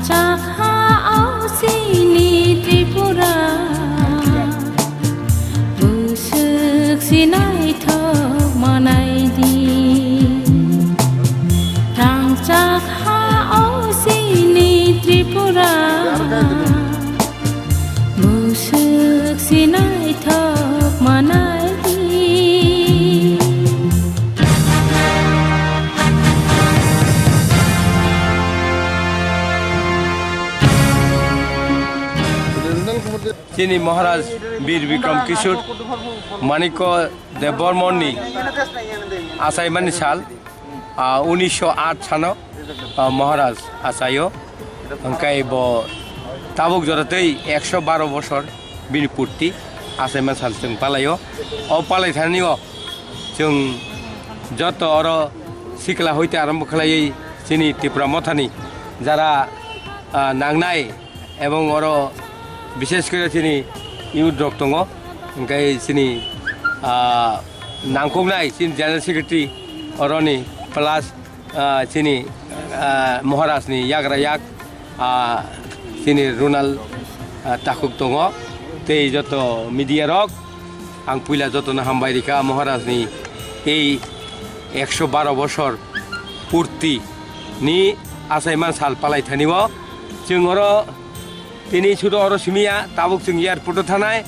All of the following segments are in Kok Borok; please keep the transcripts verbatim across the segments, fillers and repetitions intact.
Chakha o chini Tripura, bwswk si naithok manai di. Rangchak ha o chini Tripura, bwswk si naithok manai di. Chini Maharaj Bir Bikram Kishore Manikya Debbarmani achaimani sal, ah, unisho aat sano, ah, Maharaj achaio. Hwnkhe bo tabuk jora tei ekso baro bosor bini purti achaima sal chwng palaio. O palai thani o chwng joto oro sikla hoite arombo khlaiwi chini Tipra Mothani jara, ah, nangnai ebong oro bishesh kore chini youth rok tongo, hwnkhe chini, ah, nangkuknai chini General Secretary oroni plus, ah, chini, ah, Maharaj ni yagra yak, ah, chini Ronald, ah, Takhuk tongo, tei joto media rok. Ang puila jotono hambai rikha Maharaj ni ei ekso baro bosor purti ni achaima sal palai thani o. Chwng oro tini sudo oro simiya, tabuk chwng airport o thanai,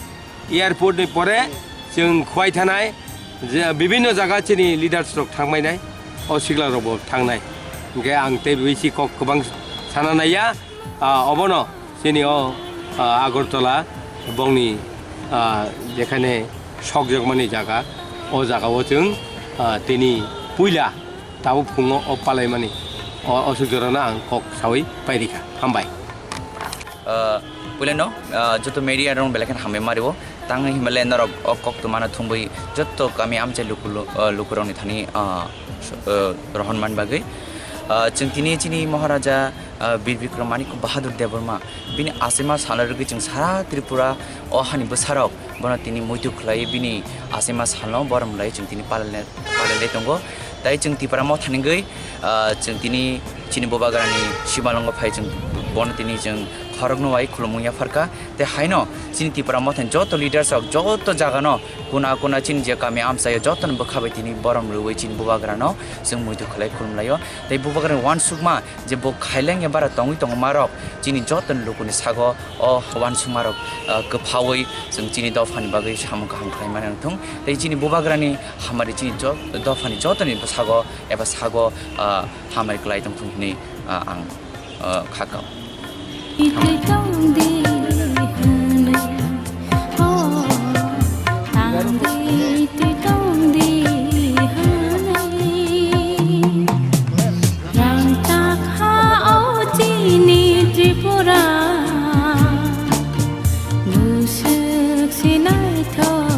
airport ni pore chwng Khowai thanai, je bibinno jaga chini leaders rok thangbai nai, o sikla rok bo thangnai. Hwnkhe ang tei bisi kok kwbang sana naiya, ah, obono chini o, ah, Agartala bongni, ah, jekhane sokjakmani jaga, o jaga o chwng, ah, tini puila tabuk phungo o palaimani o, o suk jorano ang kok sawi pairikha. Hambai. Ah, puilano, ah, joto media rok belai kheno hambai mario. Tang himale norok o kok twmano thumwi joto kami amchai luku, ah, lukurokni thani, ah, s-, ah, rohon man bagwi. Ah, chwng tini chini Maharaja, ah, Bir Bikram Manik Bahadur Debbarma bini achaima salo rwgwi chwng sara Tripura o hani bwsarok bono tini muitu khlai bini achaima salno borom lai chwng tini palale, palale tongo. Tai chwng Tipra Motha ni gwi, ah, chwng tini chini Bubagrani simalwngo phai chwng bono tini chwng khorokno wai khulumung yapharkha. Tei haino chini Tipra Mothani joto leaders rok joto jagano kuna kuna chini je kami amchaio jotono bwkha bai tini borom rwui chini Bubagrano chwng muitu khlai khulumlaio. Tei Bubagrani uansukma je bo khaileng ya bara tongwi tongmarok chini jotoni lukuni sago o uansukmarok, ah, kwphaui chwng chini dophani bagwi samung kaham khlaimani wngthung. Tei chini Bubagrani hamari chini jo-, dophani jotoni bwsago eba sago, ah, hamari kwlai tongthung hinwi, ah, ang, ah, kha kao. Twi tong di hwnwi, oh, tang di twi tong di hwnwi. Rang tak ha o chini Tripura, bwswk si naithok